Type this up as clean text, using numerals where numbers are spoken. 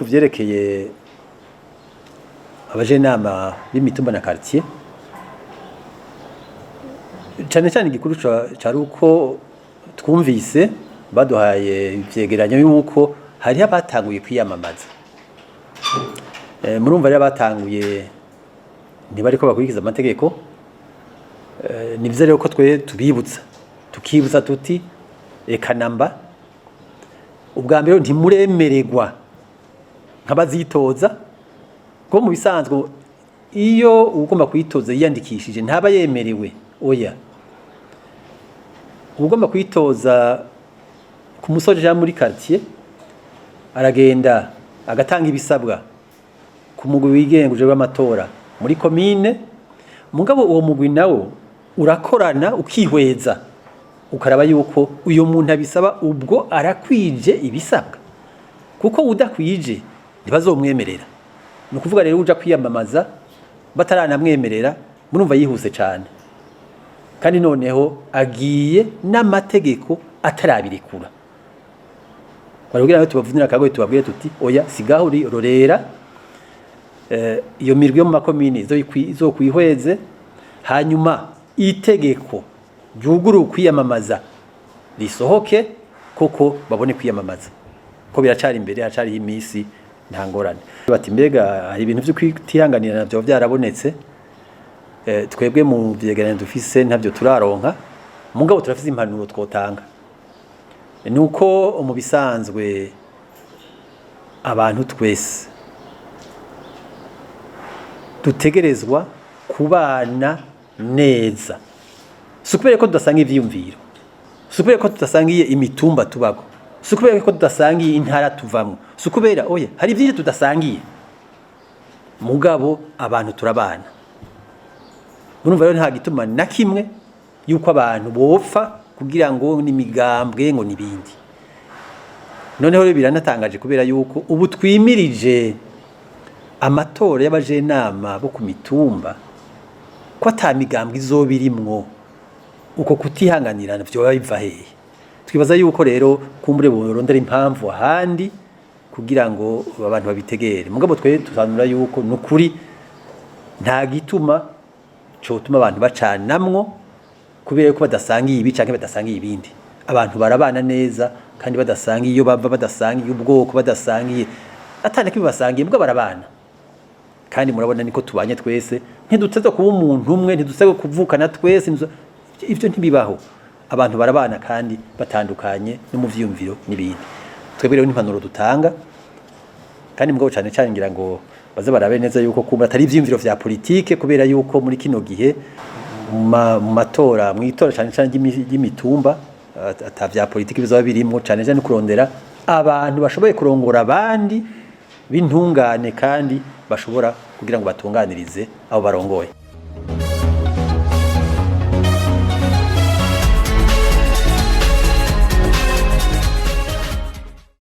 Ku vyerekeye abajenama b'imitumba na quartier, cane cane igikuru cari uko twumvise baduhaye ivyegeranyo yuko hariho abatanguye kwiyamamaza. Murumva rero abatanguye ntibariko bakurikiza amategeko. Ni vyiza rero ko twe tubibutsa, tukibutsa tuti: "Eka namba, ubwa mbere ntimuremererwa nk'abazitoza." Kuko mu bisanzwe iyo ugomba kwitoza yiyandikishije ntaba yemerewe. Oya, ugomba kwitoza ku musozi cyangwa muri quartier aragenda agatanga ibisabwa ku mugwi wigenga ujejwe amatora muri komine. Mugabo uwo mugwi nawo urakorana, ukihweza, ukaraba yuko uyo muntu abisaba ubwo arakwije ibisabwa, kuko udakwije ntibazomwemerera. Ni ukuvuga rero uja kwiyamamaza bataranamwemerera, murumva yihuse cyane, kandi noneho agiye n'amategeko atarabirekura. Kugira ngo tubavunire akagohe, tubabwire tuti: "Oya, sigaho, uri rorera iyo mirwi yo mu makomini izokwihweze, hanyuma itegeko ryugurura kwiyamamaza risohoke, koko babone kwiyamamaza." Ko biracari imbere, haracariho iminsi, nta ngorane. Bati: "Mbega hari ibintu vyo kwitihanganira vyoba vyarabonetse?" Twebwe mu vyegeranyo dufise ntavyo turaronka, mugabo turafise impanuro twotanga. Nuko mu bisanzwe abantu twese dutegerezwa kubana neza. Si ukubera ko tudasanga ivyiyumviro, si ukubera ko tudasangiye imitumba tubako, si ukubera ko tudasangiye intara tuvamwo, si ukubera, oya, hari byinshi tudasangiye, mugabo abantu turabana. Murumva rero nta gituma na kimwe yuko abantu bopfa kugira ngo n'imigambwe, ngo n'ibindi. Noneho rero biranatangaje kubera yuko ubu twimirije amatora y'abajenama bo ku mitumba, ko ata migambwe izoba irimwo. Uko kutihanganirana vyoba biva hehe? Twibaza yuko rero kumbure borondera impamvu ahandi kugira ngo abantu babitegere. Mugabo twe tusanura yuko nukuri nta gituma cotuma abantu bacanamwo kubera ko badasangiye ibi canke badasangiye ibindi. Abantu barabana neza kandi badasangiye iyo bava, badasangiye ubwoko, badasangiye atana kimwe basangiye, mbwa barabana. Kandi murabona niko tubanye twese. Ntiduteze kuba umuntu umwe, ntiduteze kuvukana twese, ivyo ntibibaho. Abantu barabana kandi batandukanye no mu vyiyumviro n'ibindi. Twebwe rero n'impanuro dutanga, kandi mugabo cane cane ngira ngo baze barabe neza yuko kumbura atari ivyiyumviro vya politike, kubera yuko muri kino gihe mu matora, mu itora cane cane ry'imitumba, ata vya politike bizoba birimwo, cane cane kurondera abantu bashoboye kurongora abandi b'intungane kandi bashobora kugira ngo batunganirize abo barongoye.